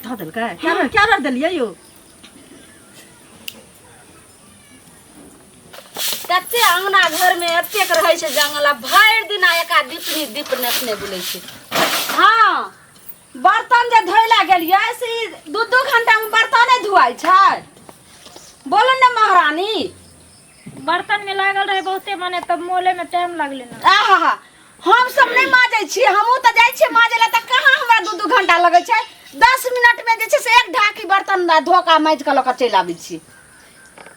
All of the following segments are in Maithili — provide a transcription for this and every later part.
धऽ देलकै? क्या बेर, क्या बेर देलियै यौ? कते अंगना घर में एतेक रहै छै जंगल, आ भरि दिना एका दीपनी दीप नेसने बुलै छै। हाँ, बर्तन जे धोइ ला गेलियै से ई दू दू घंटा में बर्तने धुआइ छै। बोलू ने महारानी। बर्तन में लागल रहे बहुते, माने तब मोले में टाइम लगले ना। आहा, हम सब नहि माजै छियै। हमहूँ तऽ जाइ छियै माजै लए, तऽ कहाँ हमरा दू दू घंटा लगै छै? 10 मिनट में जे छै से एक ढाकी बर्तन धो कऽ माजि कऽ लऽ कऽ चलि आबै छी।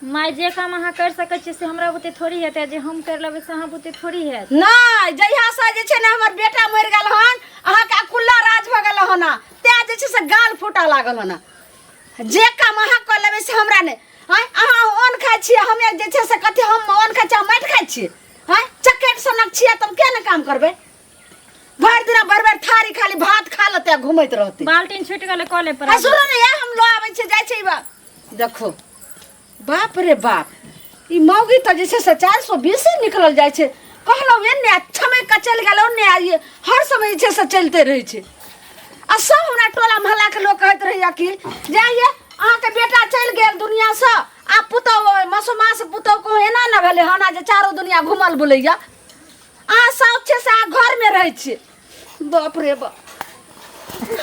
माय, जे काम अहाँ कर सकै छियै से हमरा बुते थोड़ी हेतै, जे हम कर लेबै से अहाँ बुते थोड़ी हैत। नहि, जहिया से जे छै ने हमर बेटा मरि गेल हन, अहाँके अकुल्ला राज भऽ गेल हन, तें जे छै से गाल फूटऽ लागल हन। जे काम अहाँ कऽ लेबै से हमरा नहि। आँय, अहाँ अन्न खाइ छियै, हमे जे छै से कथी? हम अन्न खाइ छियै, हम माटि खाइ छियै? आँय, चकेट सनक छियै, तब किया ने काम करबै? भरि दिना भरि भरि थारी खाली भात खा लेतै आ घुमैत रहतै। बाल्टीन छूटि गेलै कले पर। आ सुनो ने, ये हम लऽ आबै छियै, जाइ छियै। ई बाप देखो, बाप रे बाप, ई मौगी तऽ जे छै से 420 निकलल जाइ छै। कहलहुँ एन्ने आ छमकि कऽ चलि गेल ओन्ने। आ ई हर समय जे छै से चलिते रहै छै। आ सब हमरा टोला मोहल्लाके लोक कहैत रहैया कि जाइए, अहाँके बेटा चलि गेल दुनियासँ, आ पुतहु मसोमास पुतहु कहूँ एना ने भेलै हन जे चारू दुनिया घुमल बुलैया। अहाँ साउथ छै से अहाँ घरमे रहै छियै। बाप रे बाप,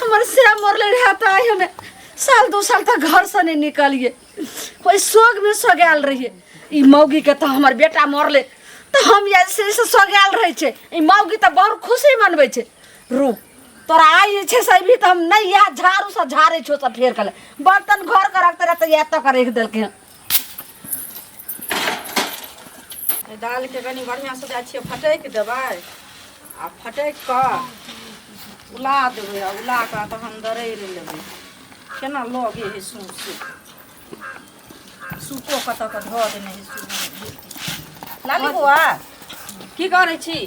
हमर से मरले रहे तऽ आइ हमे साल दू साल तक घरसँ नहि निकलियै, ओहि शोकमे सोगायल रहियै। ई मौगीके तऽ हमर बेटा मरले तऽ हम या से से सोगायल रहै छै, ई मौगी तऽ बहुत खुशी मनबै छै। रुक, तोरा आइ जे छै से अयबही तऽ हम नहि इएह झाड़ूसँ झाड़ै छौ सब फेर कऽ बर्तन घर के रखते रहते इएह तक राखि देलकै हन। दालिके कनि बढ़िआँसँ जाइ छियै फटकि देबै, आ फटकि कऽ उला देबै, आ उला कऽ तहन दरड़ि लेबै। केना लगे हइ सौँसे, सूपो कतऽ कऽ धऽ देने हइ सूप। लाली बौआ, की करै छी?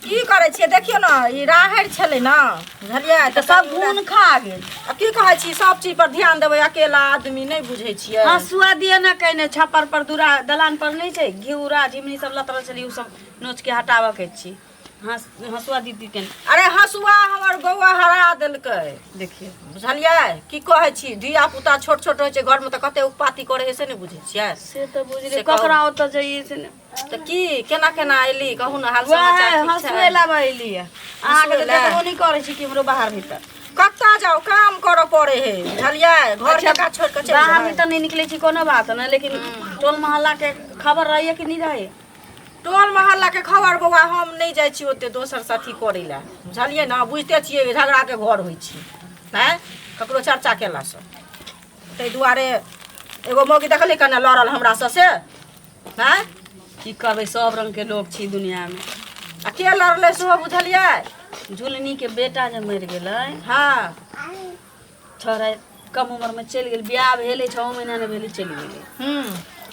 की करै छियै? देखियौ ने, ई राहरि छलै ने, बुझलियै? तऽ सब घून खा गेल। आ की कहै छी, सब चीज पर ध्यान देबै, अकेला आदमी नहि बुझै छियै। हँसुआ दिअ ने कहिने। छप्पर पर, दूरा दलान पर नहि छै, घिउरा झिमनी सब लतरल छलै, ओ सब नोच के हटाबऽ के छी। हँसुआ दीदी के। अरे, हँसुआ हमर बौआ हरा देलकै। देखियौ। बुझलियै? की कहै छी, धिया पुता छोट छोट रहै छै घरमे तऽ कते उपाती करै है से नहि बुझै छियै? से तऽ बुझलियै। से कहू। ककरा ओतऽ जइयै से नहि। तऽ की केना केना एली, कहू ने, हाल वएह समाचार ठीक हँसुए छै? लाबऽ एलियै। अहाँके तऽ लए? देखबो नहि करै छी केम्हरो बाहर भीतर। कतऽ जाउ, काम करऽ पड़े है, बुझलियै? घर अच्छा, के काज छोड़ि कऽ चलि बाहर जेबै? भीतर नहि निकलै छी, कोनो बात नहि, लेकिन टोल मोहल्ला के खबर रहैया कि नहि रहैया? टोल मोहल्ला के खबर बौआ, हम नहि जाइ छी ओते दोसर से अथी करै लए, बुझलियै ने? बुझिते छियै, झगड़ा के घर होइ छै, आँय, ककरो चर्चा केलासँ। ताहि दुआरे एगो मौगी देखली कने लड़ल हमरा से, आँय। की करबै, सब रंग के लोग छी दुनिया में। आ के लड़लै सेहो बुझलियै? झुलनी के बेटा जे मरि गेलै। छोड़ा कम उम्र में चलि गेल, बियाह भेलै, 6 महीना नहि भेलै, चलि गेलै।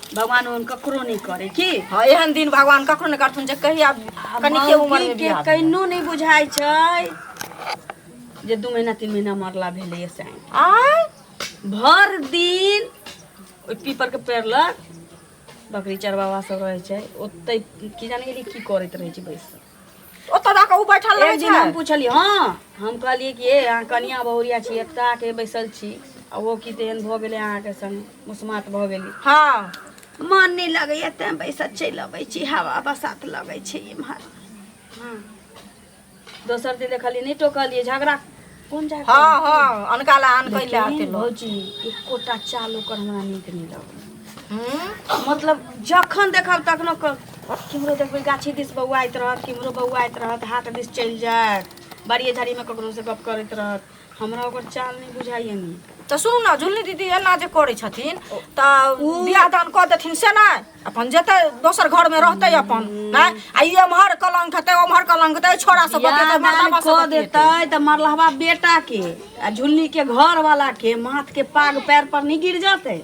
भगवान ओहन ककरो नहि करे की। हँ, एहन दिन भगवान ककरो नहि करथुन जे कहिया कनिके उम्र में के बियाह भेलै। कहिनो नहि बुझाइ छै जे 2 महीना 3 महीना मरला भेलैए से। आँय? भरि दिन ओहि पीपर के पेड़ लग बकरी चरवाहा सब रहै छै, ओतै की जाने गेलियै की करैत रहै छै बैस कऽ। ओतऽ जाकऽ ओ बैठल रहै एक दिन छै? हम पुछलियै, हँ, हम कहलियै कि हे अहाँ कनिया बहुरिया छी, एकटा के बैसल छी, आ ओ की तेहन भऽ गेलै अहाँके संग, मुसमात भऽ गेली? मन नहि लगैया तें बैसल चलि अबै छी, हवा बसात लगै छै इम्हर। दोसर दिन देखलियै, नहि टोकलियै, झगड़ा कोन जाय। हँ हँ अनका ला अन कैला लेकिन आते लोग। भौजी, एकोटा चाल ओकर हमरा नीक नहि लगल। मतलब जखन देखब तखनो केम्हरो देखबै गाछी दिस बौआइत रहत, केम्हरो बौआइत रहत, हाट दिस चलि जायत, बाड़िए झाड़ीमे ककरोसँ गप करैत रहत। हमरा ओकर चाल नहि बुझाइए नीक। तऽ सुनू ने झुलनी दीदी, एना जे करै छथिन तऽ बियाह दान कऽ देथिन से नहि, अपन जेतै दोसर घरमे रहतै अपन, नहि आ ई एम्हर कलंक हेतै, ओम्हर कलंक हेतै, छोड़ा सब बियाह बतियेतै, दान मर्दाबा सब कऽ बतियेतै। देतै तऽ मरलहबा बेटा के आ झुलनी के घर वाला के माथ के पाग पैर पर नहि गिर जेतै?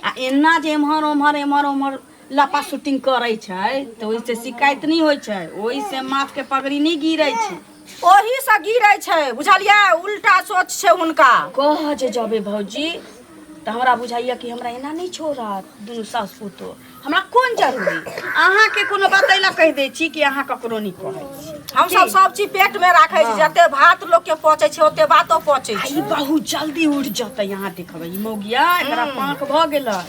आ एना जे एम्हर ओम्हर एम्हर ओम्हर लपा शूटिंग करै छै तऽ ओहिसँ शिकायत नहि होइ छै, ओहिसँ माथ के पगड़ी नहि गिरै छै। ओहीसँ गिरै छै, बुझलियै? उल्टा सोच छै हुनका। कह जे जबे भौजी, तऽ हमरा बुझाइया कि हमरा एना नहि छोड़त दुनू सास पुतोह। हमरा कोन जरूरी? अहाँके कोनो बात एहि लए कहि दै छी कि अहाँ ककरो नहि कहै छी। हमसब सब चीज पेट में राखै छी, जते भात लोक के पचै छै ओते बातो पचै आ छै। ई बहुत जल्दी उठि जेतै, अहाँ देखबै ई मौगिया, एकरा पाँक भऽ गेलै,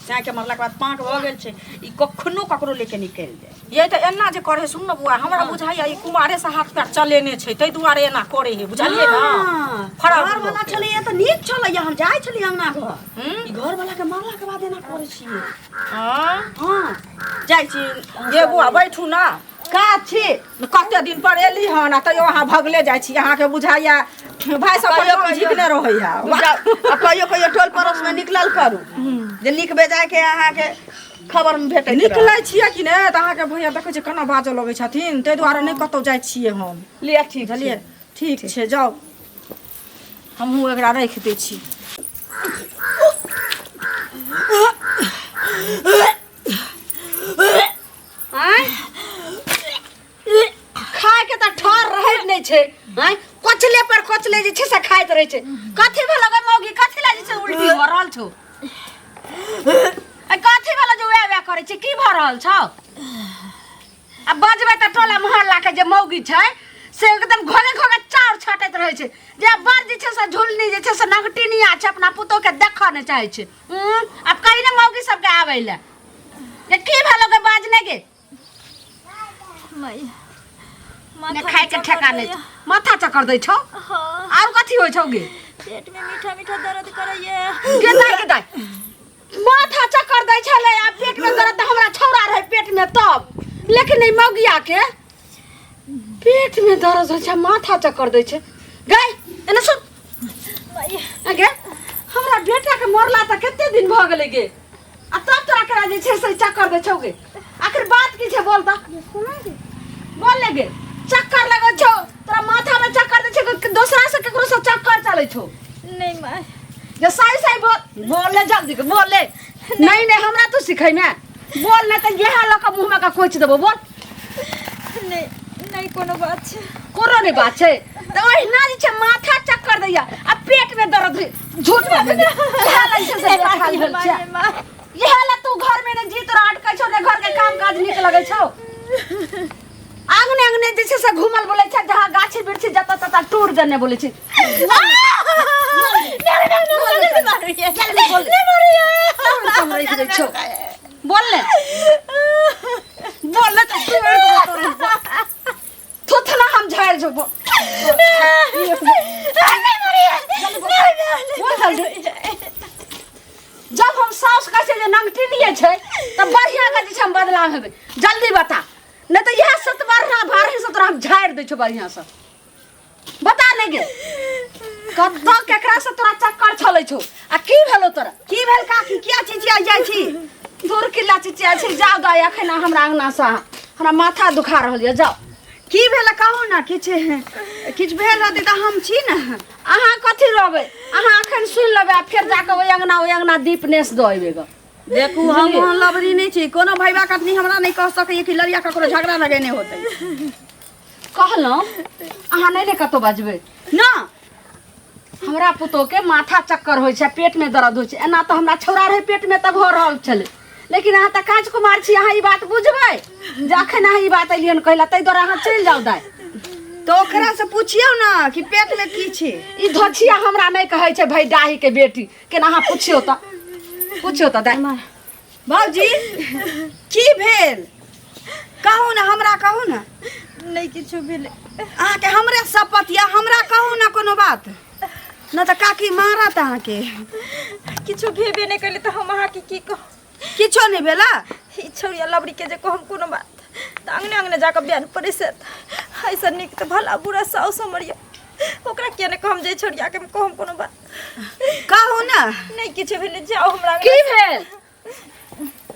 साँके मरलाके बाद पाँक भऽ गेल छै, ई कखनो ककरो लेके निकलि जाय। ये तऽ एना जे करे, सुन ने बुआ, हमरा बुझाइया ई कुमारे से हाथ पैर चलेने छै, ताहि दुआरे एना करे है, बुझलियै ने? हाँ, फराक घर वाला लोकके। छलैया तऽ नीक छलैया, हम जाइ छलियै अंगना घर, हूँ? ई घर वाला के मरला के बाद एना करै छियै। हाँ? हाँ, जाइ छी। ये बुआ, बैठू ना। का छी? कते दिन पर एली हन आ तैयो अहाँ भगले जाइ छी। अहाँके बुझाइया भाय सब कहियो पर कहियो। झिकने रहैया। आ कहियो कहियो टोल पड़ोस में निकलल करू जे नीक बेजाय के अहाँके खबर में भेटैत रहत। निकलै छियै कि नहि तऽ अहाँके भैया देखै छियै केना बाजऽ लगै छथिन, ताहि दुआरे नहि कतहु जाइ छियै हम। लिअ, ठीक। बुझलियै? ठीक छै, जाउ, हमहूँ एकरा राखि दै छी। आँय, खाय के तऽ ठहर रहै नहि छै। आँय, कोचले पर कोचले जे छै से खाइत रहै छै। कथी भेल गे मौगी? कथी लए जे छै उल्टी भऽ रहल छौ? आ कथी भेल जे वएह वएह करै छै? की भऽ रहल छौ? आ बजबै तऽ टोला मोहल्ला के जे मौगी छै से एकदम घरे घरे चाउर छाटैत रहै छै जे बड़ जे छै से झुलनी जे छै से नगटिनिया छै, अपना पुतोह के देखऽ नहि चाहै छै। आब कही ने मौगी सबके आबै लए जे की भेलो गे, बाजने गे। माय, ने खाय के ठेका नहि, माथा चक्कर दै छौ? हाँ। आर कथी होइ छौ गे? पेट में मीठा मीठा दर्द करैया। गे दाइ, गे दाइ, माथा चक्कर दै छलै आ पेट में दर्द? तऽ हमरा छौड़ा रहै पेट में तब, लेकिन ई मौगिया के पेट में दर्द होइ छै, माथा चक्कर दै छै। गै, एने सुन गे, हमरा बेटा के मरला तऽ कते दिन भऽ गेलै गे, आ तब तोरा केना जे छै से चक्कर दै छौ गे? आखिर बात की छै, बोल तऽ, बोल ले गे। चक्कर लगै छौ तोरा, माथा में चक्कर दै छै कि दोसरा से केकरो से चक्कर चलै छौ? नहीं माय। जे सही सही बोल, बोल ले, जल्दी के बोल ले। नहीं नहीं, हमरा तू सिखै ने, बोल, नहीं तऽ इएह लऽ कऽ मुँह में का कोचि देबो, बोल। नहीं नहीं, कोनो बात छै। कोनो नहि बात छै तऽ ओहिना जे छै माथा चक्कर दैया आ पेट में दर्द होइ, झूठ बाजै छै। इएह लै छै से हाल भेल छै। माय, इएह लै तू घर में ने जी तोरा अटकै छौ, ने घर के काम काज नीक लगै छौ। आंगने आंगने जे छै से घूमल बोलै छै, जहाँ गाछी वृक्षी जतऽ ततऽ टूर देने बोलै छै। हम रखि दै छौ, बोल ले, बोल ले तऽ थुथना हम झाड़ि जो। बोल जल्दी। जब हम साउस कहै छै जे नंगटी लिए छै तऽ बढ़िआँ के जे छै हम बदलाव हेबै। जल्दी बता, नहि तऽ इएह सतबरना भारी से तोरा हम झाड़ि दै छौ। बढ़िआँ से बता नहि गे, कतऽ केकरा से तोरा चक्कर चलै छौ आ की भेलौ तोरा? की भेल काकी? किया चिचिया जाइ छी? दूर किला चिचिया छै। जाउ दाइ, एखन हमरा अंगना से, हमरा माथा दुखा रहल यऽ, जाउ। की भेल कहू ने? किछु किछु भेल रहतै तऽ हम छी ने। अहाँ कथी रहबै? अहाँ एखन सुनि लेबै आ फेर जाकऽ ओहि अंगना दीप नेस दऽ अयबै गऽ। देखू, हम ओहन लबरी नहि छी। कोनो भैया कतनी हमरा नहि कह सकैए कि लड़िया ककरो झगड़ा लगेने होतै। कहलहुँ, अहाँ नहि ने कतहु बजबै ना। हमरा पुतोहके माथा चक्कर होइ छै, पेटमे दर्द होइ छै, एना तऽ हमरा छौड़ा रहै पेटमे तऽ भऽ रहल छलै, लेकिन अहाँ तऽ काज कुमार छी, अहाँ ई बात बुझबै जे अखन अहाँ ई बात एलियन कहला, ताहि दुआरे अहाँ चलि जाउ दाइ। तऽ ओकरा से पुछियौ ने कि पेट में की छै। ई धोछिया हमरा नहि कहै छै भाई डाही के बेटी केना। अहाँ पुछियौ तऽ, पुछियौ तऽ दाइ। भौजी, की भेल कहू ने, हमरा कहू ने। नहीं किछो भेलै। अहाँके हमरे शपथ यऽ, हमरा कहू ने कोनो बात, नहि तऽ काकी मारत अहाँके। किछो भेबे नहि कयलै तऽ हम अहाँके की कहू? किछो नहि भेला? ई छौड़िया लबड़ी के जे कहम कोनो बात तऽ अंगने अंगने जाकऽ बयान पड़ै से, एहिसँ नीक तऽ भला बुरा साउस हमर यऽ, ओकरा किया नहि कहम जे छौड़िया के हम कहम कोनो बात। कहू ने। नहि किछो भेलै, जाउ हमरा की भेल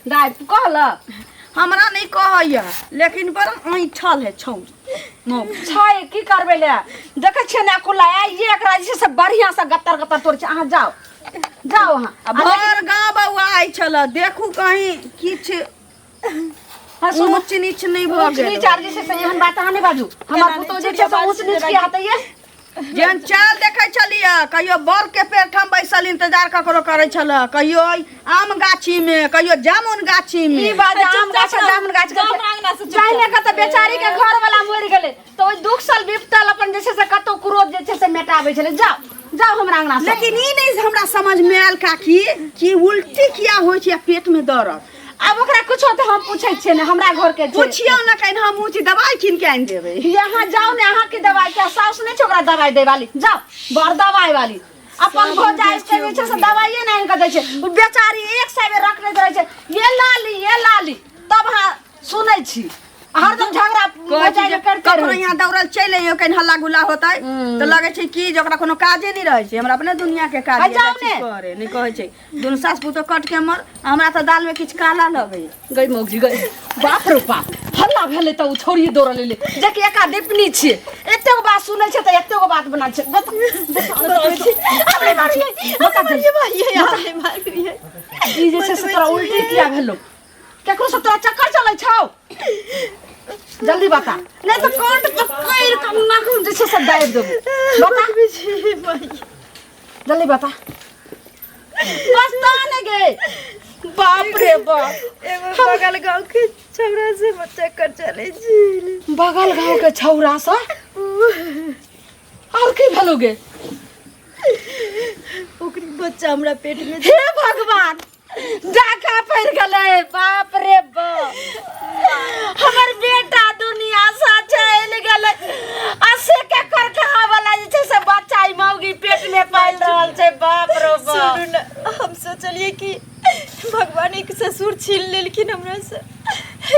दाइ, कहलक? हमरा नहि कहैया, लेकिन बड़ा ऐंठल है छौड़ी। छै की करबै ले, देखै छियै ने कुला ये, एकरा जे छै से बढ़िआँ से गत्तर गत्तर तोड़ै छै। अहाँ जाउ, जाउ अहाँ। आ भर गाँव बौआ आइ छल, देखू कहीं किछु हाँ, सुनू। ऊँच नीच नहि भऽ ऊँच गेल। नीच आर जे छै से एहन बात अहाँ नहि बाजू। हमर पुतोह जे छै से ऊँच नीच किया हेतै ये? जेहन चाल देखै छलियै कहियो बर के पेड़ ठाम बैसल इंतजार ककरो करै छल, कहियो आम गाछी में, कहियो जामुन गाछी में। ई बात आम गाछ आ जामुन गाछ के जाओ हमरा अंगना से चुपचाप। जाहि के तऽ बेचारी के घर वाला मरि गेलै तऽ ओहि दुख सल विपतल अपन जे छै से कतौ क्रोध जे छै से मेटाबै छलै। जाओ जाओ हमरा अंगना से। लेकिन ई नहीं हमरा समझ में आयल काकी कि उल्टी किया होइ छै आ पेट में दर्द। आब ओकरा कुछो तऽ हम पूछै छियै ने, हमरा घर के छै। पुछियौ ने कहीं हम ऊँची दवाई कीन के आनि देबै। यहाँ जाओ ने, अहाँ के दवाई के साउस नहीं छै ओकरा दवाई दै वाली। जाओ बड़ दवाई वाली अपन घर जाय के जे छै से दवाइये नहि आनि के दै छै। ओ बेचारी एक सौ बेर रखने रहै छै, ये लाली ये लाली, तब अहाँ सुनै छी हरदम झगड़ा कहै छै मचाइ जे के करिते ककरो रहै छै। यहाँ दौड़ल चलि अइयौ कहीं हल्ला गुल्ला होतै तऽ लगै छै कि जे ओकरा कोनो काजे नहि रहै छै। हमरा अपने दुनिया के काज आ यऽ, जाउ जाइ छी ने। करे नहि कहै छै। दुनू सास पुतोह कट के मर, हमरा तऽ दाल में किछु काला लगै। गई मौगी गई, बाप रे बाप, हल्ला भेलै तऽ ओ छौड़ी दौड़ल एलै, जेकि एका दीपनी छियै, एतेक बात सुनै छै तऽ एतेक बात बना छै। बता, हमरे मारिए, हमरे मारिए। ई जे छै से तोरा उल्टी किया भेलौ? केकरो से तोरा चक्कर चलै छौ? जल्दी बता, नहीं तऽ कंठ पकड़ि कऽ नाखून जे छै से दाबि देबौ। बता जल्दी बता, बस तो ने गे। बाप रे बाप, एगो बगल गांव के छौड़ा से चक्कर चलै छी। बगल गांव के छौड़ा से? और की भेलो गे? ओकरी बच्चा हमरा पेट में। हे भगवान, डाका पड़ गेलै। बाप रे बाप, हमर बेटा दुनिया से चलि गेलै आ से केकर कहाँ वाला जे छै से बच्चा ई मौगी पेट में पालि रहल छै। बाप रे बाप। सुनू ने, हम सोचलिए कि भगवान एक ससुर छीन लेलखिन हमरा से,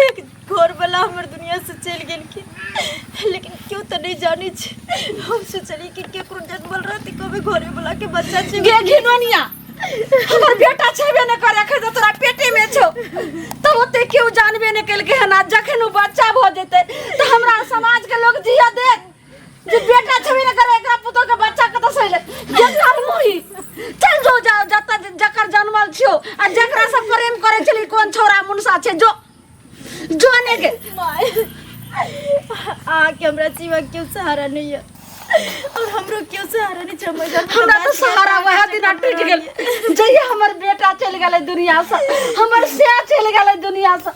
एक घर वाला हमर दुनिया से चलि गेलखिन, लेकिन केओ तऽ नहि जानै छै। हम सोचलिए कि केकरो जन्मल रहतै कभी घरे वाला के बच्चा छै। गे घिनोनिया, हमर बेटा छेबे नहि करे, एखन तऽ तोरा पेटे में छौ, तब ओते केओ जानबे नहि केलकै हन। आ जखन ओ बच्चा भऽ जेतै तऽ हमरा समाज के लोग जिया देत जे बेटा छेबे नहि करे, एकरा पुतोह के बच्चा कतऽ से एलै? जे मुही चल जो, जाओ जतऽ जकर जन्मल छियौ आ जकरा से प्रेम करै छली, कोन छौड़ा मुनसा छै, जो जो ने के। माय, अहाँके हमरा सिवा केओ सहारा नहीं है और हमरो केओ सहारा नहीं छै। हमर घर में हमरा तऽ बात सहारा वएह दिना टूटि गेल जहिया हमर बेटा चलि गेलै दुनिया से, हमर सैह चलि गेलै दुनिया से,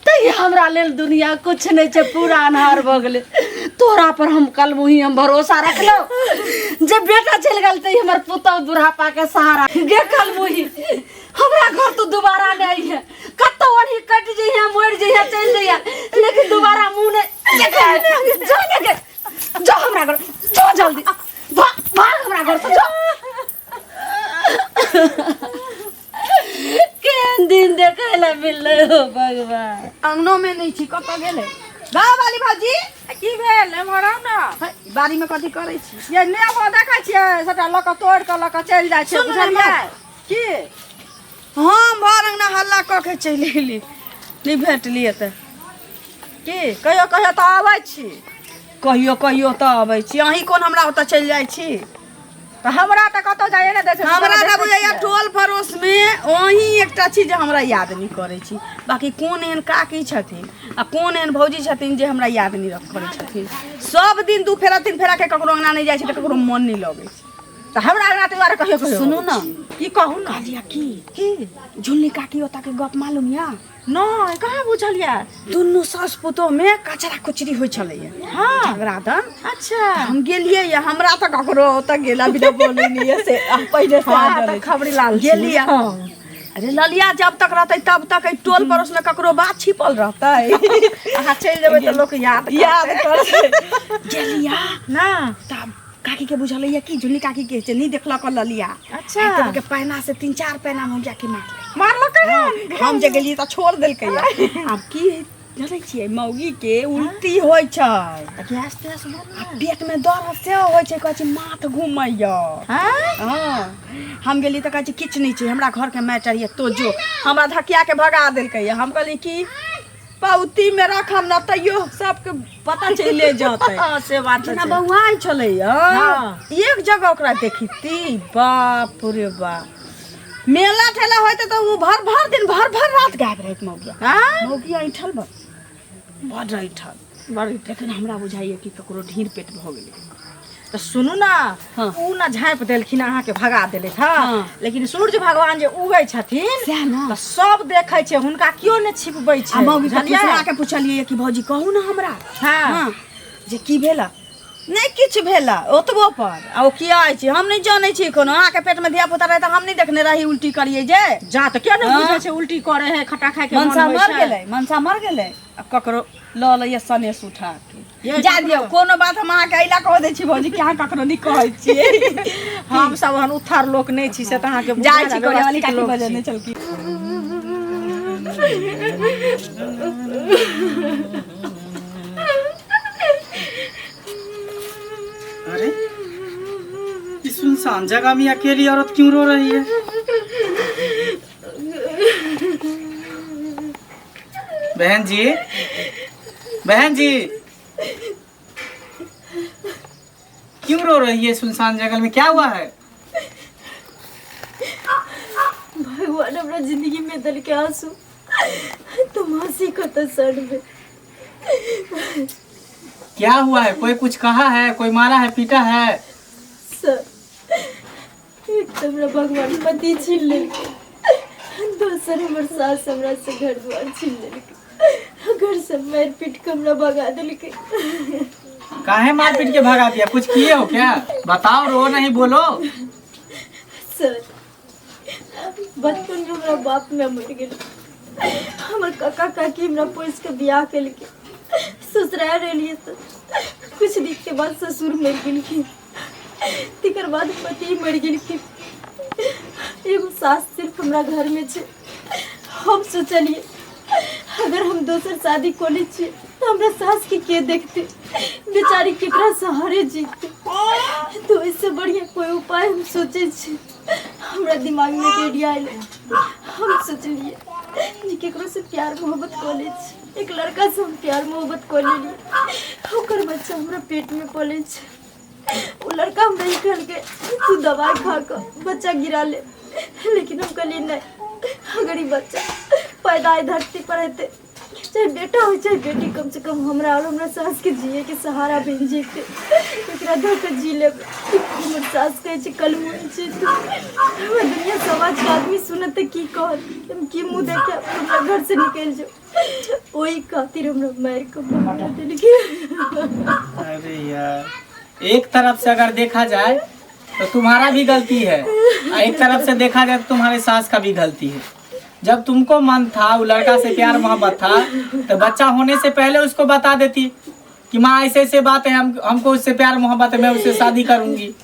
तहिया हमरा लेल दुनिया कुछ नहि छै, पूरा अन्हार भऽ गेलै। तोरा पर हम कल मुही हम भरोसा रखलहुँ जे बेटा चलि गेल तऽ हमर पुतहु बुढ़ापा के सहारा। गे कल मुही, हमरा घर तो दोबारा नहीं है, कतौ ओनही कटि जइहे, मरि जइहे, चलि जइहे, लेकिन दोबारा मुँह नहीं देखे। जो ने गे, जो हमरा घर जो, जल्दी भाग भाग हमरा घर से जो। केहन दिन देखै लए मिललै हो भगवान। अंगनो में नहीं छी, कतऽ गेलै गाँव वाली भौजी? की भेल? एम्हर आउ ने। है, बाड़ी में कथी करै छी? ये नेबो देखै छियै, सबटा लऽ कऽ तोड़ि कऽ लऽ कऽ चलि जाइ छै। सुनू ने। बुझलियै की? हम भर अंगना हल्ला कऽ के चलि एली, नहि भेटलियै तऽ। की कहियो कहियो तऽ आबै छी? कहियो कहियो तऽ अबै छी, अहीं कोन हमरा ओतऽ चलि जाइ छी? तऽ हमरा तऽ कतौ जाइए नहि दै छै। हमरा तऽ देखै बुझाइया छियै। टोल पड़ोस में अहीं एकटा छी जे हमरा याद नहि करै छी, बाकी कोन एहन काकी छथिन आ कोन एहन भौजी छथिन जे हमरा याद नहि करै छथिन। सब दिन दू फेरा तीन फेरा के ककरो अंगना नहि जाइ छै तऽ ककरो मन नहि लगै छै। तऽ हमरा अंगना ताहि दुआरे कहियो कहियो। सुनू ने। की कहू ने? कहलियै की की झुलनी काकी ओतऽ के गप मालूम या? नहि, कहाँ बुझलियै। दुनू सास पुतोह में कचरा कुचरी होइ छलैया। हाँ। झगड़ा दन। अच्छा। हम गेलियै या, हमरा तऽ ककरो ओतऽ गेला बिना बोलै नहि यऽ से आ पहिले से हाँ, आ तऽ डरै। खबरी लाल छी। गेलियै। हाँ। अरे ललिया जब तक रहतै तब तक एहि टोल पड़ोस में ककरो बात छिपल रहतै? अहाँ चलि जेबै तऽ लोक याद याद करतै। गेलियै ना तब काकी के बुझलैया कि झुलनी काकी के छै नहि देखलक ललिया। अच्छा। के पैना से तीन चार पैना में जाके मारलै। मारलकै हन? हम जे गेलियै तऽ छोड़ देलकै। आब की जानै छियै, मौगी के उल्टी होइ छै। तऽ गैस तैस बनल आ पेट में दर्द सेहो होइ छै, कहै छै माथ घूमैया। हाँ? हाँ, हम गेलियै तऽ कहै छै किछु नहि छै, हमरा घरके मैटर यऽ, तो जो। हमरा धकिया के भगा देलकै। हम कहलियै कि पौती में रखम न तैयो सबके पता चलिए जतै। हाँ, से बात जेना छै। बौआइ छलैया। हाँ। एक जगह ओकरा देखिती, बाप रे बाप, मेला ठेला होइते तऽ ओ भर भर दिन भर भर रात गायब रहैत मौगिया। हाँ? मौगिया ऐंठल बड़ बड़ ऐंठल बड़। लेकिन हमरा बुझाइए कि ककरो ढीर पेट भऽ गेलै। तऽ सुनू ने। हाँ। उ ने झाँपि देलखिन, अहाँके भगा देलथि। हँ। हाँ। लेकिन सूर्य भगवान जे उगै छथिन सएह ने। तऽ सब देखै छै, हुनका केओ नहि छिपबै छै। आ मौगी के बुझलियै? फुसला के पुछलियै कि भौजी, कहू ने हमरा। हाँ। हाँ, जे की भेल? नहि किछु भेल ओतबो पर। आ ओ किया अछि, हम नहि जानै छी कोनो। अहाँके पेटमे धिया पुता रहै तऽ हम नहि देखने रही उल्टी करियै जे। जा तऽ किया नहि। हाँ। बुझै छै, उल्टी करे है, खट्टा खाय के मन मनसा होइ मर छै। गेलै, मनसा मर गेलै, आ ककरो लऽ लैए सनेस उठा के। ये जा दियौ, कोनो बात हम अहाँके अइला कह दै छी भौजी, कि अहाँ ककरो नहि कहै छियै। हम सब ओहन उत्थर लोक नहि छी, से तऽ अहाँके जाइ बुझल छी है, कोरिया वाली व्यवस्थित काकी लोक बजेने छी। छलखिन। अरे, इस सुनसान जगह में अकेली औरत क्यों रो रही है? बहन जी, बहन जी, क्यों रो रही है सुनसान जगह में? क्या हुआ है? भगवान हमरा जिंदगी में देलकै आंसू, तुम हंसी कतऽ सड़बै। क्या हुआ है? कोई कुछ कहा है? कोई मारा है, पीटा है? सर, एक तऽ हमरा भगवान पति छीन लेलकै, दोसर हमर सास हमरा से घर द्वार छीन लेलकै, घर से मारि पीट के हमरा भगा देलकै। काहे मार पीट के भगा दिया? कुछ किए हो क्या? बताओ, रो नहीं, बोलो। सर, बचपन में हमरा बाप में मरि गेल। हमर काका काकी हमरा पोसि के बियाह केलकै। ससुराल रहलियै तऽ कुछ दिन के बाद ससुर मरि गेलखिन, तकर बाद पति मरि गेलखिन। एगो सास सिर्फ हमरा घरमे छै। हम सोचलियै, अगर हम दोसर शादी कऽ लै छियै तऽ हमरा सासके के देखतै? बेचारी केकरा सहारे जीतै? तऽ ओहिसँ बढ़िआँ कोइ उपाय हम सोचै छी। हमरा दिमागमे एक आइडिया अयलै। हम सोचलियै जे केकरोसँ प्यार मोहब्बत कऽ लै छी। एक लड़कासँ हम प्यार मोहब्बत कऽ लेलियै, ओकर बच्चा हमरा पेटमे पलै छै। ओ लड़का हमरा ई कहलकै, तू दवाइ खा कऽ बच्चा गिरा ले। लेकिन हम कहलियै, नहि, अगर ई बच्चा पैदा एहि धरती पर हेतै, चाहे बेटा हो चाहे बेटी, कम से कम हमरा और हमरा सासके जियैके सहारा बनि जेतै। एकरा धऽ कऽ जी लेबै। हमर सास कहै छै, कलमुही छै तू। हमरा दुनिया समाजके आदमी सुनत तऽ की कहत? हम की मुँह देखायब? हमरा घरसँ निकलि जाउ। ओहि खातिर हमरा मारि कऽ भगा देलकै। अरे यार, एक तरफ से अगर देखा जाए तो तुम्हारा भी गलती है और एक तरफ से देखा जाए तो तुम्हारे सास का भी गलती है। जब तुमको मन था, वो लड़का से प्यार मोहब्बत था, तो बच्चा होने से पहले उसको बता देती कि माँ, ऐसे ऐसे बात है, हम हमको उससे प्यार मोहब्बत है, मैं उससे शादी करूंगी।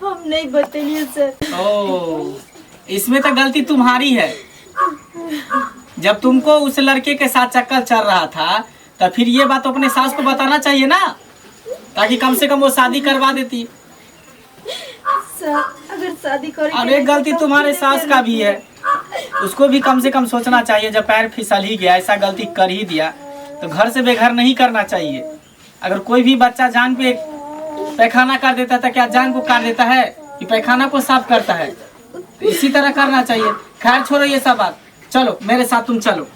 हम नहीं बतेलिए सर। ओ, इसमें तो गलती तुम्हारी है। जब तुमको उस लड़के के साथ चक्कर चल रहा था, तो फिर ये बात अपने सास को बताना चाहिए ना, ताकि कम से कम वो शादी करवा देती। सर, अगर शादी करे और एक गलती तुम्हारे सास का भी है। उसको भी कम से कम सोचना चाहिए, जब पैर फिसल ही गया, ऐसा गलती कर ही दिया, तो घर से बेघर नहीं करना चाहिए। अगर कोई भी बच्चा जान पे पैखाना कर देता है तो क्या जान को काट देता है कि पैखाना को साफ करता है? तो इसी तरह करना चाहिए। खैर, छोड़ो ये सब बात, चलो मेरे साथ तुम चलो,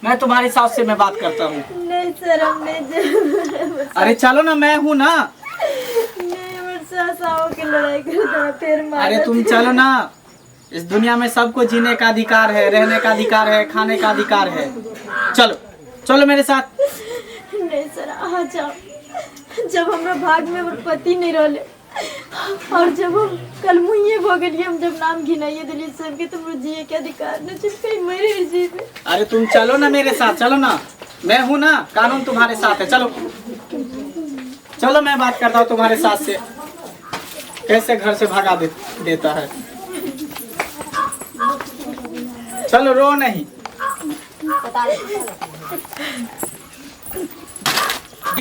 मैं तुम्हारी सास से मैं बात करता हूँ। नहीं सर, हम नहीं जाए। अरे चलो ना, मैं हूँ ना। नहीं, हमर सास आओ के लड़ाई करता फिर मारत। अरे तुम चलो ना। इस दुनिया में सबको जीने का अधिकार है, रहने का अधिकार है, खाने का अधिकार है। चलो, चलो मेरे साथ। नहीं सर, अहाँ जाओ। जब हमरा भाग में हमर पति नहीं रहले और जब हम कल मुँहे भऽ गेलियै, हम जब नाम घिनाइए देलियै सबके, तऽ हमरा जिए के अधिकार नहि छै। कहीं मरे जीवे। अरे तुम चलो ना मेरे साथ, चलो ना, मैं हूँ ना, कानून तुम्हारे साथ है। चलो चलो, मैं बात करता हूँ तुम्हारे साथ से, कैसे घर से भगा देता है। चलो, रो नहीं।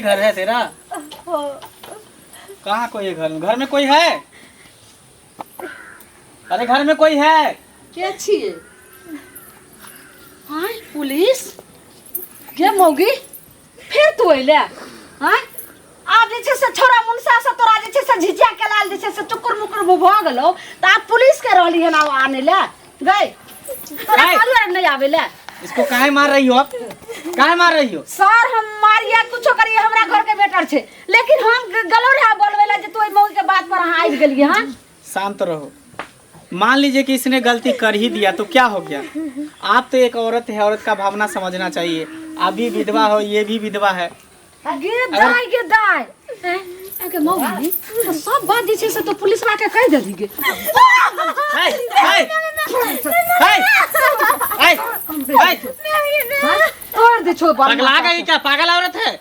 घर है तेरा? कहाँ कोई है घर में? घर में कोई है? अरे, घर में कोई है? के छियै? आँय, पुलिस गे? मौगी, फेर तू अइले? आँय, आब जे छै से छोरा मुनसा से तोरा जे छै से झिझिया के लाल जे छै से चुकुर मुकुर भऽ गेलौ, तऽ आब पुलिस के रहली हन आब आनै लए। गई, तोरा ऐ। कहलियौ रहै नहि आबै लए। इसको काहे मार रही हो आप? काहे मार रही हो? सर हम मारिया कुछो करिए, हमरा घर के बेटर छे, लेकिन हम गलो रहा बोलवे ला जे तू ओइ मौगी के बात पर अहाँ आबि गेलिए। हां शांत रहो। मान लीजिए कि इसने गलती कर ही दिया तो क्या हो गया? आप तो एक औरत है, औरत का भावना समझना चाहिए। आप भी विधवा हो, ये भी विधवा है। गे दाय, गे दाय, हैं के मौगी तो सब बात जे छै से तो पुलिसवा के कहि देली गे। हे, हे, हे, हे, हे, हाँ? तोड़ दे छो बाप। पगला गई क्या? पागल औरत है।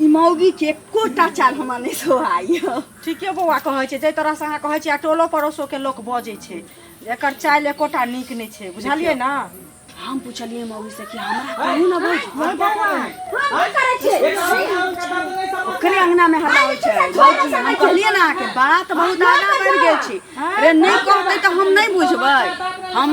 ई मौगी के एकोटा चाल हमरा नहि सोहाइ। ठीके बौआ कहै छै, जाहि तरहसँ अहाँ कहै छी आ टोलो पड़ोसोके लोक बजै छै, एकर चालि एकोटा नीक नहि छै, बुझलियै ने? हम पुछलियै मौगी से कि हमरा कहू ने भौजी। हम करै छियै। ओकरे अंगना में हल्ला होइ छै भौजी। हम कहलियै ने अहाँके बात बहुत आगाँ बढ़ि गेल छी। अरे नहि कहतै तऽ हम नहि बुझबै। हम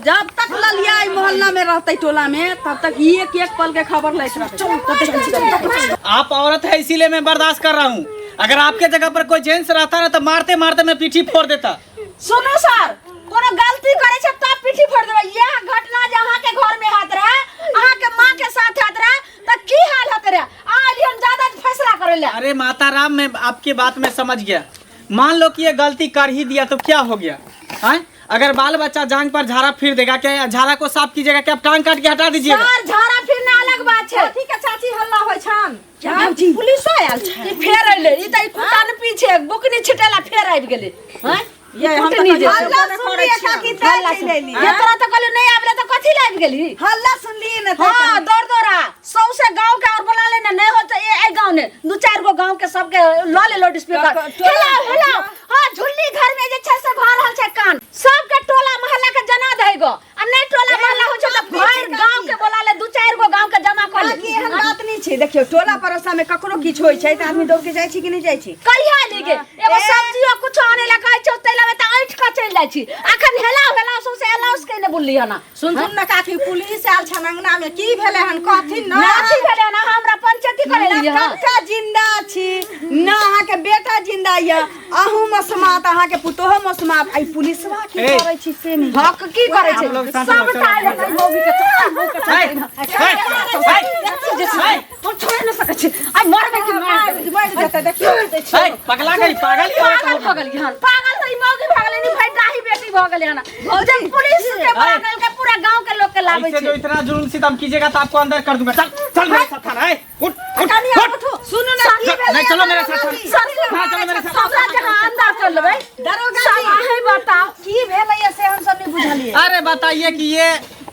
जब तक ललिया एहि मोहल्ला में रहतै, टोला में, तब तक एक एक पल के खबर लैत रहतै। आप औरत है इसीलिए मैं बर्दाश्त कर रहा हूँ। अगर आपके जगह पर कोई जेंट्स रहता ना तो मारते मारते मैं पीठी फोड़ देता। सुनू सर, कोनो गलती करे छै तब पीठी फोड़ देबै। यह घटना जे अहाँ के घर में होत रहे, अहाँ के माँ के साथ होत रहे, त की हाल होत रहे? अहाँ एलियै हम ज्यादा फैसला करे ले। अरे माता राम, मैं आपकी बात में समझ गया। मान लो कि ये गलती कर ही दिया तो क्या हो गया? हैं? अगर बाल बच्चा जांग पर झाड़ा फिर देगा क्या? झाड़ा को साफ कीजिएगा क्या? आप टांग काट के हटा दीजिएगा? सर, झाड़ा फिरना अलग बात छै। कथी के चाची हल्ला होइ छन? भौजी। पुलिसो आयल छै। ई फेर अइलै, ई त ई कुत्ता ने पीछे बुकनी छिटेला फेर आबि गेलै। हैं? ये हम तऽ कुटनी जे कहलियै, हल्ला बोले करै सुनलियै छियै। काकी तैं चलि अयली। ये तोरा तऽ कहलियौ नहि आबले तऽ कथी लए आबि गेली? हल्ला सुनलियै ने तैं। हाँ, दौड़ दौड़ा सौसे गांव के और बोला लेना नहीं हो तो ए ए गांव ने दू चार गो गांव के सबके ल ले लाउड स्पीकर। हेलो हेलो, हाँ झुल्ली घर में जे छै से भऽ रहल छै कान। सबके टोला मोहल्ला के जना दे गो, आ नहीं टोला मोहल्ला हो छै तऽ भरि गांव के बोला ले, दू चार गो गांव के जमा कर ले। काकी एहन बात नहि छै। देखियौ टोला पड़ोसा में ककरो किछु होइ छै तऽ आदमी दौड़ के जाइ छै कि नहि जाइ छै? कहिया ली गे? एगो सब्जी कुछो आने ला कहै छौ तै लवे तऽ ऐठ के चलि जाइ छी। अखन हेलाउ हेलाउ सौसे अलाउंस के ने बुलली हना। सुन सुन ने काकी, पुलिस आयल छन अंगना में, की भेलै हन कहथिन ने? अथी भेलै हन, अहाँ हमरा पंचायती करे ना लिए हन। कक्का जिंदा छी ना अहाँके बेटा जिंदा यऽ, अहूँ मसमात, अहाँके पुतोहो मसमात। आई पुलिसवा की ए। करै छी से नहि। हक की करे छै? आप लोग शांत रहो, सब चलो। टाइम है मौगी के चल, मौगी के हे, चल। हे, हे, हे, हम छोड़ नहीं सकै छी। आइ मरबै कि मार देबै? मरि जेतै देखियौ। हे, पगला गई पागल ही औरत पागल हो भऽ गेली हन, पागल तऽ ई मौगी भऽ गेलै नी, भाई डाही बेटी भऽ गेलै हन। जब पुलिस के बोला के पूरा गांव के लोग के लाबै ऐसे जो छै। इतना जुल्म सितम कीजिएगा तो आपको अंदर कर दूंगा। चल चल मेरे साथ थाना है, उठ उठ उठ। सुनू ने की चल, भेलै? नहीं चलो मेरे साथ थाना। हाँ चलो मेरे साथ। सबरा जहाँ अंदर कर लेबै। दरोगा सब जी। अहीं बताओ। की भेलै से हम सब नहि बुझलियै। अरे बताइए कि ये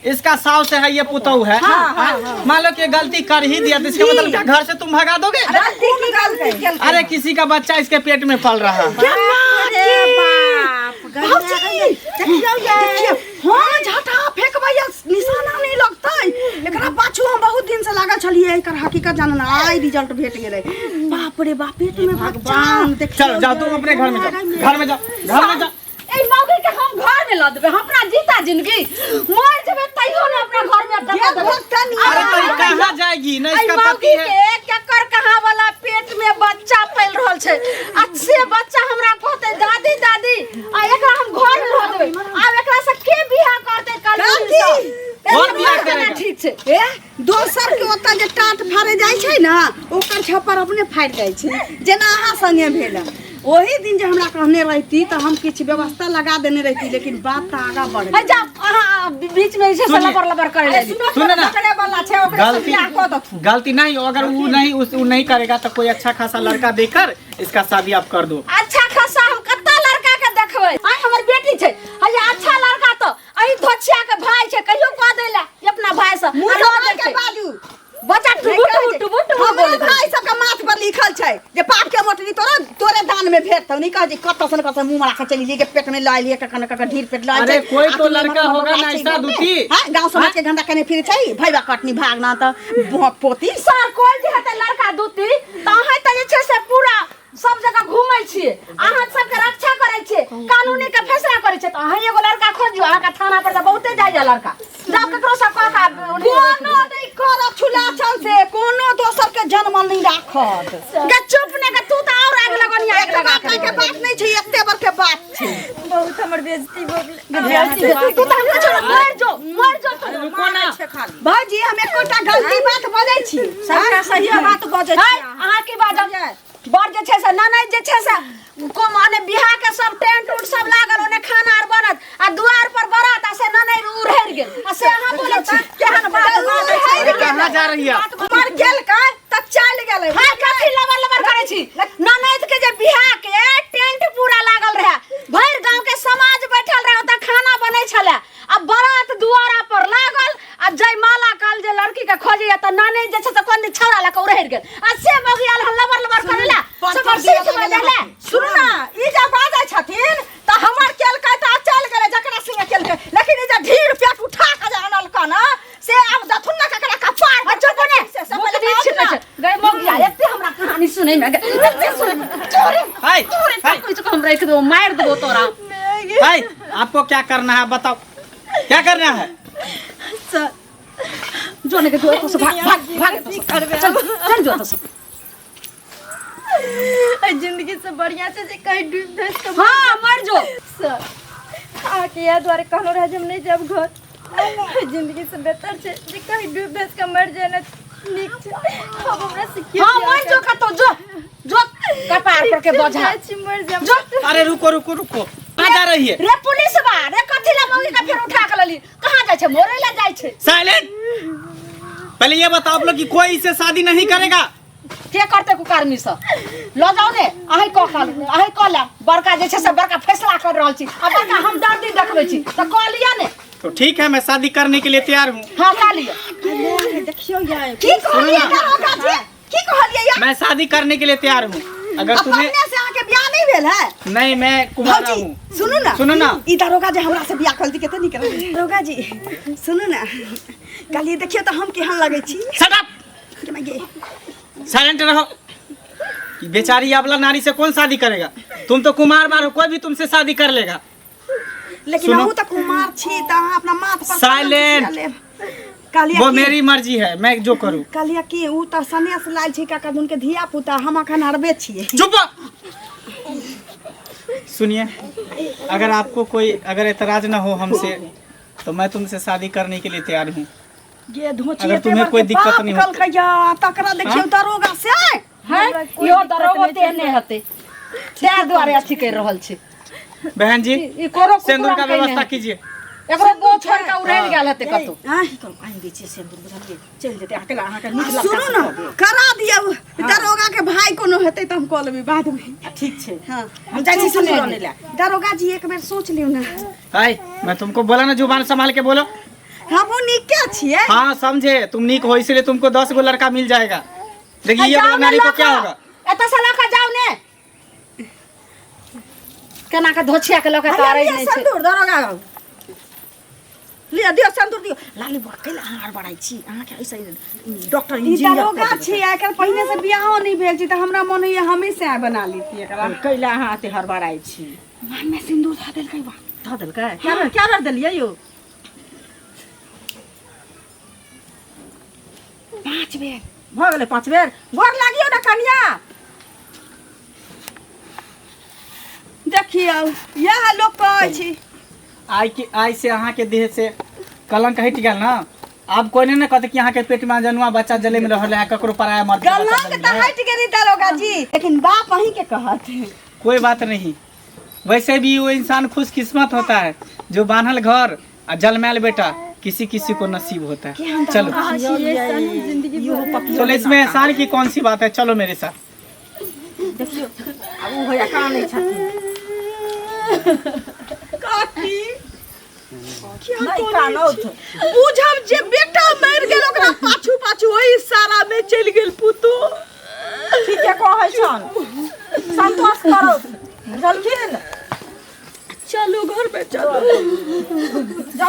इसका सास है, ये पुतहु है। हाँ, मान लो कि ये गलती कर ही दिया तो इसका मतलब क्या घर से तुम भगा दोगे? गलती की गलती केलकै? अरे किसी का बच्चा इसके पेट में पल रहा है। अरे बाप। भौजी देखियौ ये, देखियौ हम झटा फेंकबै आ निशाना नहि लगतै। एकरा पाछू हम बहुत दिन से लागल छलियै एकर हकीकत जानना, आइ रिजल्ट भेट गेलै। बाप रे बाप, पेट में भगवान। देखियौ। चलो जाओ तुम अपने घर में जाओ, घर में जाओ, घर में जाओ। ए मौगी के हम घर में ल देबै, हम अपना जीता जिंदगी मर जेबै तैयो ने अपना घर में टका देबै। अरे तो ये कहाँ जाएगी ना, एहि इसका पति मौगी है। के केकर कहाँ वाला पेट में बच्चा पल रहल छै, आ से बच्चा हमरा कहतै दादी दादी, आ एकरा हम घर में रह देबै। आब एकरा से के बियाह करतै? कल कौन बियाह करेगा? ठीक छै। ए दोसर के ओतऽ जे टाट फाड़े जाइ छै ने, ओकर छप्पर अपने फाड़ि जाइ छै, जेना अहाँ संगे भेल। ओही दिन जे हमरा कहने रहिती तऽ हम किछु व्यवस्था लगा देने रहिती, लेकिन बात तऽ आगाँ बढ़ है जाओ, अहाँ बीच में जे छै से सुनिए। लबर लबर करे लागी। सुनो ना। पकड़े वाला छै, ओकरे से गलती बियाह कऽ देथुन। गलती नहीं, अगर वो नहीं उस वो नहीं करेगा तो कोई अच्छा खासा लड़का देकर इसका शादी आप कर दो। अच्छा खासा हम कत्ता लड़का के देखबै? आइ हमर बेटी छै, हैया अच्छा लड़का तो अही धोछिया के भाई छै, कहियो कह दै ला ई अपना भाई से मुँह आ लऽ सम्हार दै के छै। बाजू। बच्चा टुबु टुबु टुबु टुबु हमरा बोलै भाई सबके माथ पर लिखल छै जे पाप के मोटरी तोरा तोरे दान में भेटतौ। नहीं कह जे कतऽ सन कतऽ मुंह मारा के चलि लिए के पेट में लऽ लिए, कखन कखन ढीर पेट लऽ। अरे कोई तो लड़का होगा ना ऐसा दुखी। हां, गांव समाज के गंदा कने फिर छै भैया कटनी भागना त पोती। सर, कोई जे हेतै लड़का दूती तऽ अहाँ तऽ जे छै से पूरा सब जगह घूमै छियै, अहाँ सबके रक्षा करै छियै, कानूनी के फैसला करै छियै, तऽ अहाँ एगो लड़का खोजियौ। अहाँके थाना पर तऽ बहुते जाइया लड़का। जाउ ककरो से कह के कोनो नहि करत छुला चल से कोनो दोसर के जनमल नहि राखत। गे चुप ने गे, तू तऽ और आगि लगनी, आगि लगा एतबा के बात नहि छै, एते बड़के बात छै। बहुत हमर बेइज्जती बेइज्जती भऽ गेलै। तू तऽ हमरा छोड़, मर जो, मर जो तू। रुको ना। भाजी हम एकोटा गलती बात बजै छी? सबटा सहिए बात बजै हाय, छी अहाँ। अहाँ की बाजब? बड़ जे छै से ननैद जे छै से को माने बियाह के सब टेंट उंट सब लागल, ओने खाना आर बनत आ दुआर पर बरात, आ से ननैद उड़हरि गेल, आ से अहाँ बोलै छी केहन बात बाजै छै? अरे कहाँ जा रही है आप? मर गेलकै तऽ चलि गेलै। हाय, कथी लबर लबर करै छी? ननैद के जे बियाह के टेंट पूरा लागल रहे, भरि गांव के समाज बैठल रहे, ओतऽ खाना बनै छलै, आ बारात दुआरा पर लागल, आ जयमाला काल जे लड़की के खोजैया तऽ ननैद जे छै से कोन दिन छौड़ा लऽ कऽ उड़हरि गेल, आ से मौगी आयल हन लबर लबर करै लए, से सीख बजै लए। सुनू ने, ई जे बाजै छथिन तऽ हमर केलकै तऽ चलि गेलै जकरा संगे केलकै, लेकिन ई जे ढीर पेट उठा कऽ जे अनलकै ने, से आब देथुन ने ककरा कपार पर। चुप ने। से से मुख पहिले नहि कहू छिनै ने। छै। गै मौगिया, एते हमरा कहानी सुनै मे गै, एते सुनै मे। तोरे हाय, तोरे हाय। तक हम राखि देबो, मारि देबो तोरा। भाई, आपको क्या करना है बताओ, क्या करना है? सर। जो ने के जो एतऽ से भाग, भाग भाग एतऽ से। करबै? चल चल, जो एतऽ से। एहि जिंदगी से बढ़िया छै जे कहीं डूबि धसि कऽ हाँ, मर जो। सर, अहाँके इएह दुआरे कहलहुँ रहए जे हम नहि जायब घर। एहि जिंदगी से बेहतर छै जे कहीं डूबि धसि कऽ मरि जाय ने, नीक छै। आब हमरा से की हाँ, बियाह मर जो कतौ, जो जो, कपार पर के बोझा। जाइ छी, मरि जायब। जो। अरे रुको रुको रुको, कहाँ जा रही है? रे पुलिस बा रे, कथी ला मौगी के फेर उठा के लली? कहाँ जाइ छै? मरे ला जाइ छै। साइलेंट! पहले ये बताओ आप लोग कि कोई इससे शादी नहीं करेगा? के करते कुकर्मी सब? लऽ जाउ ने, अहीं कऽ कऽ, अहीं कऽ लेब। बड़का जे छै से बड़का फैसला कर रहल छी, आ बड़का हम दर्दी देखबै छी, तऽ कऽ लिअ ने। तो ठीक है, मैं शादी करने के लिए तैयार हूँ। हाँ, कऽ लिअ। देखियौ यार, की कहलियै दरोगा जी? की कहलियै यार? मैं शादी करने के लिए तैयार हूँ, अगर तुम्हें अपने से अहाँके बियाह नहीं भेल है? नहीं, मैं कुमारा भौजी हूँ। सुनू ना। सुनू ना। ई दरोगा जे हमरा से बियाह कलती, कते नीक रहै। दरोगा जी, सुनू ना, कहलियै देखियौ तऽ हम केहन लगै छी। Shut up! गे माय गे। साइलेंट रहो। ये बेचारी अबला नारी से कौन शादी करेगा? तुम तो कुमार बार हो, कोई भी तुमसे शादी कर लेगा। लेकिन सुनो। अहूँ तऽ कुमार छी, तऽ अहाँ अपना माथ पर Silent! लेब। कहलियै वो की- मेरी मर्जी है, मैं जो करूँ। कहलियै कि ऊ तऽ सनेस लायल छै काका दुनके धिया पुता, हम अखन अरबे छियै। चुप! सुनिए, अगर आपको कोई अगर एतराज ना हो हमसे तो मैं तुमसे शादी करने के लिए तैयार हूँ। गे धोची, अगर तुम्हें कोई दिक्कत नहीं कल कहिया तकरा देखियौ दरोगा से। हैं, इहो दरोगो तेहने हेतै, तैं दुआरे अथी करि रहल छै। बहन जी, ई कोनो सिंदूर का कुकुरम कहिने व्यवस्था हेतै। कीजिए। एकरो गोह छोड़ि कऽ उड़ैल गेल हेतै कतौ। आँय? की करू, आनि दै छियै सिन्दूर, बुझलियै? चलि जेतै अहाँके, अहाँके नीक आ सुनू लगता ने, करा दियौ। दरोगा के भाई कोनो हेतै तऽ हम कऽ लेबै बादमे। ठीक छै। हाँ। हम जाइ छी सिन्दूर अनै लए। दरोगा जी, एक बेर सोच लियौ ने। हाय, मैं तुमको बोला ना, जुबान संभाल के बोलो। हमहूँ नीके छियै। हाँ, समझे, तुम नीक हो इसलिए तुमको 10 गो लड़का मिल जाएगा। देखिए, ये जाउ वाला ने नारी को लऽ क्या कऽ। होगा? एतऽ से लऽ कऽ जाउ ने। केना के धोछिया के लऽ कऽ तारै लिअ नहि छै। सिन्दूर दरोगा, लिअ, दियौ सिन्दूर दियौ। लाली बड़ कैला अहाँ हड़बड़ाइ छी? अहाँके ऐसे डॉक्टर ई इंजीनियर दरोगा छी, आइ पहिने से बियाहो नहि भेल छै, तऽ हमरा मन होइया हमे से बना लीती एकरा। कैला अहाँ एते हड़बड़ाइ छी? मन में सिन्दूर धऽ देलकै बा। धऽ देलकै? कए बेर, कए बेर देलियै यौ? 5 बेर भऽ गेलै। 5 बेर गोर लागियौ ने कनिया। देखियौ, इएह लोक कहै छी। आइ के आइ से अहाँ के देह से कलंक हटि गेल ना। आब कोई नहीं ने कहते कि अहाँ के पेट में जनुआ बच्चा जले में रहल है, ककरो पराया मर्द के बच्चा कलंक जन्म तऽ है। हटि गेली दरोगा जी, लेकिन बाप अहीं के कहत। कोई बात नहीं, वैसे भी वो इंसान खुशकिस्मत होता है जो बान्हल घर आ जलमैल बेटा किसी किसी को नसीब होता है। चलो जिंदगी चलो, इसमें एहसान की कौन सी बात है? चलो मेरे साथ। देखियौ, आब ओ भैया कानै छथिन। काकी। नहि कानौथ। बुझब जे बेटा मरि गेल, ओकरा पाछू पाछू ओहि सारा में चलि गेल पुतो। ठीके कहै छन, संतोष करो, बुझलखिन? चलू, घर में चलू।